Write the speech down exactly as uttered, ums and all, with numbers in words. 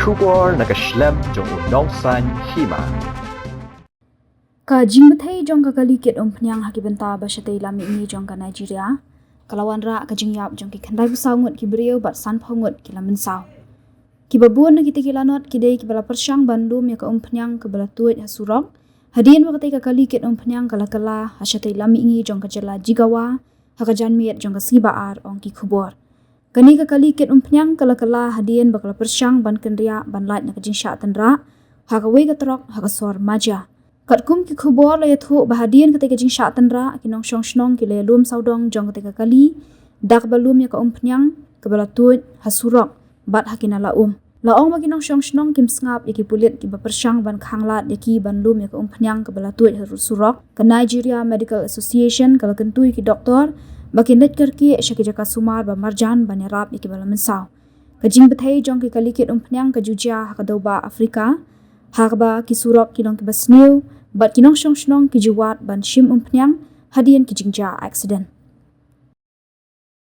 Khubor na ka shlem jong u nongsan hima. Ka jingbthei jong ka kali kit umphniang ha ki bynta ba shatei lam mihngi jong ka Nigeria ka la wanrah ka jingïap jong ki khyndai phew saw ngut ki briew bad san phew ngut ki la mynsaw. Kiba bun na kitei ki lanot ki dei kiba la pyrshang ban lum ïa ka umphniang kaba la tuid ha surok hadien ba katei ka kali kit umphniang ka la kylla ha shatei lam mihngi jong ka jylla Jigawa ha ka janmiet jong ka sngi Ba-ar, ong ki khubor. Kane ka kali kit umphniang ka la kylla hadien ba ka la pyrshang ban kynriah ban lait na ka jingshah tynrah ha kawei ka trok ha ka sor Maja. Katkum ki khubor la ïathuh ba hadien katei ka jingshah tynrah, ki nongshong shnong ki la ïalum sawdong jong katei ka kali da kaba lum ïa ka umphniang kaba la tuid ha surok bad ha ki nala um. La ong ba ki nongshong shnong kim sngap ïa ki pulit kiba pyrshang ban khanglad ïa ki ban lum ïa ka umphniang kaba la tuid ha surok. Ka Nigeria Medical Association ka la kyntu ïa ki doktor ba kin leit kyrkieh sha ki jaka sumar ba marjan ban ïarap ïa kiba la mynsaw. Ka jingbthei jong ki kali kit umphniang ka ju jia ha ka dewbah Afrika, ha kaba ki surok ki long kiba sniew bad ki nongshong shnong ki ju wad ban shim umphniang hadien ki jingjia aksiden.